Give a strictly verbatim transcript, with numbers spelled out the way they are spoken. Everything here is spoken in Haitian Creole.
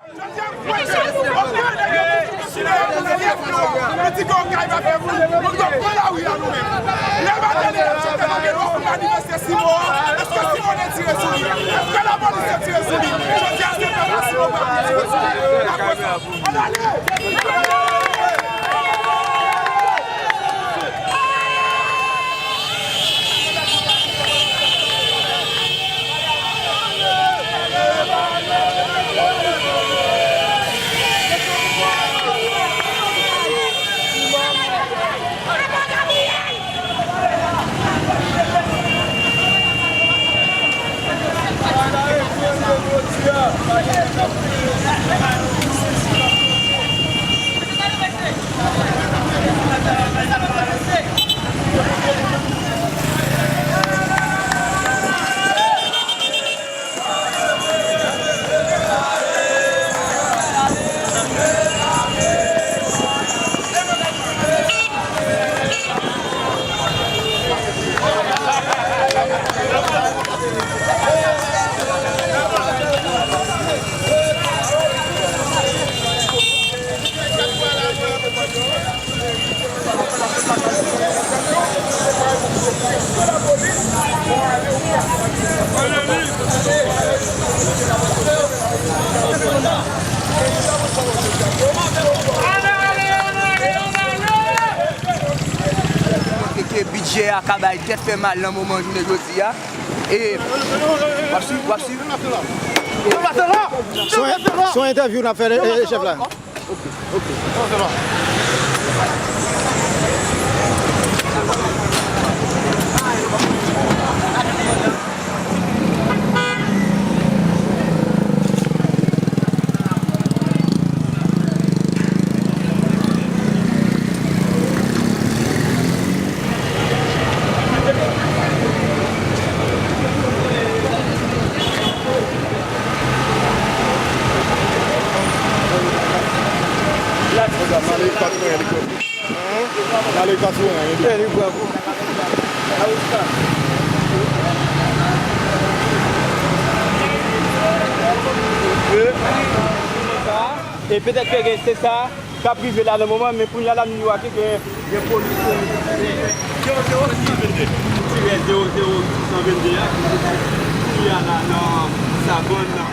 Jodi a, m kwè ke okenn nèg yo pou chita nan lèv yo, nou di ke Okay pa fè moun, nou dwe pran lari a nou menm. Lè maten nou ap chante, nou gen dwa pou manifeste Simon an. Èske Simon te tire sou li? Èske lapolis te tire sou li? Jodi a, se pèp la Simon pral tire sou li. Apre sa, ann ale! Ke, ke bidjè a ka bay tèt fè mal nan moman jounen jodi a. E, w ap swiv, w ap swiv. Se yon, se yon entèvyou n ap fè, e, e, chèf la. Malik pa t wè li. Malik pa t wè li. E petèt ke gen se sa k ap rive la nan moman, men kounye a la m di w ke gen, gen polis, e, zewo zewo sis san vennde. Ti rès zewo zewo sis san vennde a, ki a la nan Savann nan.